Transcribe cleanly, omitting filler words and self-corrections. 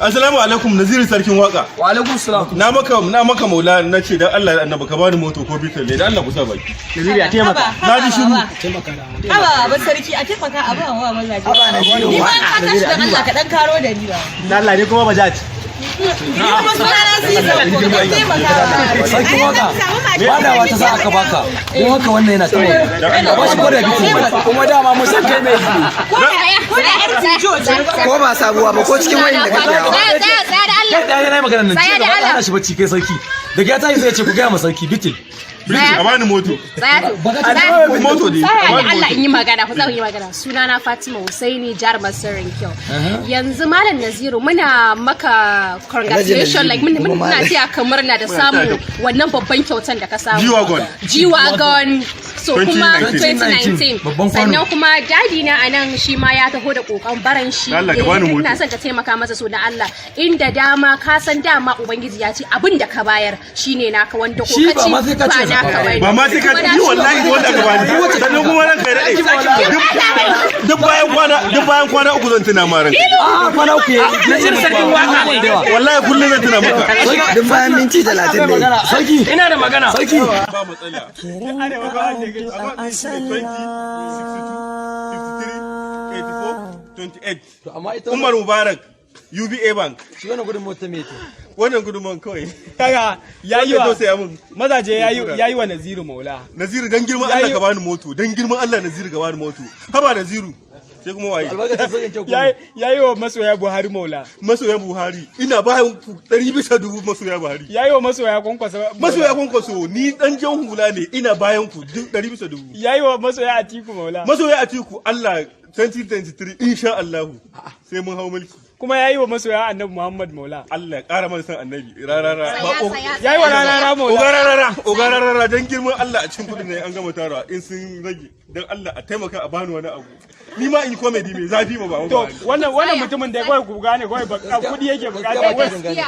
Assalamu alaikum, Naziru Sarkin Waka. Wa alaikum salam. Na maka maula, na ce dan Allah Annabi ka bani moto ko bitan ne, dan Allah ku sa baki. Naziru ya taimaka. Na ji shiru. Haba ba sarki, a taimaka a ba wa mazaje. Ni ma ka tashi dan Allah ka dan karo da ni ba. Da Allah ne kuma Bajaj. Ni kuma suna na Ziza, ko ka taimaka. Sarkin Waka, badawa ta sa aka baka, don haka wannan yana taimaka ba shi gwada bitin. Kuma dama mun san kai mai Ko da ko da yar Tijo ce. Ko ba sabuwa ba, ko cikin wayan da kake hawa. Tsaya, tsaya, tsaya da Allah. Kai da yana magana nan Tsaya jiya da gaba Allah. ana shi bacci. Kai sarki, daga ya tashi sai ya ce ku gaya ma sarki bitil. Bitin, a bani moto. Tsaya. Tsaya. Moto ne. Tsaya A da bani Allah moto. in yi magana, ku tsaya in yi magana. Sunana Fatima Husaini, jarumar Sirrin Kyau. Yanzu Malam Naziru, muna maka congratulation, like muna taya ka murna da samun wannan babban kyautan da ka samu. G-Wagon. G-Wagon. So kuma 2019. 2019. Babban kwano. Sannan kuma daddy na anan shi ma ya taho da kokon baran shi. Allah ka bani moto. Ina son ka taimaka masa, so da Allah. Inda dama, ka san dama Ubangiji ya ce abin da ka bayar shine naka, wanda ko Shi ka ba ci ma sai ka ba ce naka ba. bane. Ba ma sai ka Kuma na ni wallahi wanda aka bani. Sannan kuma ranka ya daɗe. Duk bayan kwana 3 zan tuna ma ranka. A kwana 3 ya Naziru Sarkin Waka. Wallahi kullum zan tuna maka. Duk bayan minti 30 ne. Sarki. Ina da magana. Sarki. Ba matsala. Account ɗin shi ne 20 62 53 84 28. To amma ita Umar Mubarak, UBA Bank. Shi wannan gudun mota me to? Wannan gudunman kawai. Kaga yayi Wanda wa tausaya mun. mazaje, yayi wa Naziru maula. Naziru, dan girman Allah ka bani moto, dan girman Allah Naziru ka bani moto. Haba Naziru. Sai kuma waye? Albarkacin Sarkin Kyau. Yayi wa masoya Buhari maula. Masoya Buhari, ina bayan ku 100% masoya Buhari. Yayi wa masoya Kwankwasa. Masoya Kwankwaso, ni dan jan hula ne, ina bayan ku duk 100%. Yayi wa masoya Atiku maula. Masoya Atiku, Allah 2023 insha Allah sai mun hau mulki. Kuma yayi wa masoya Annabi Muhammad maula. Allah ya ƙara mana san Annabi. Rarara. Ba Yayi wa Rarara maula. Oga Rarara, oga Rarara, dan girman Allah a cikin kudin ne an gama tarawa, in sun rage dan Allah a taimaka a bani wani abu. Ni ma in yi comedy mai zafi ma ba. To wannan mutumin da kawai ku gane kawai kudi yake bukata. Gaskiya.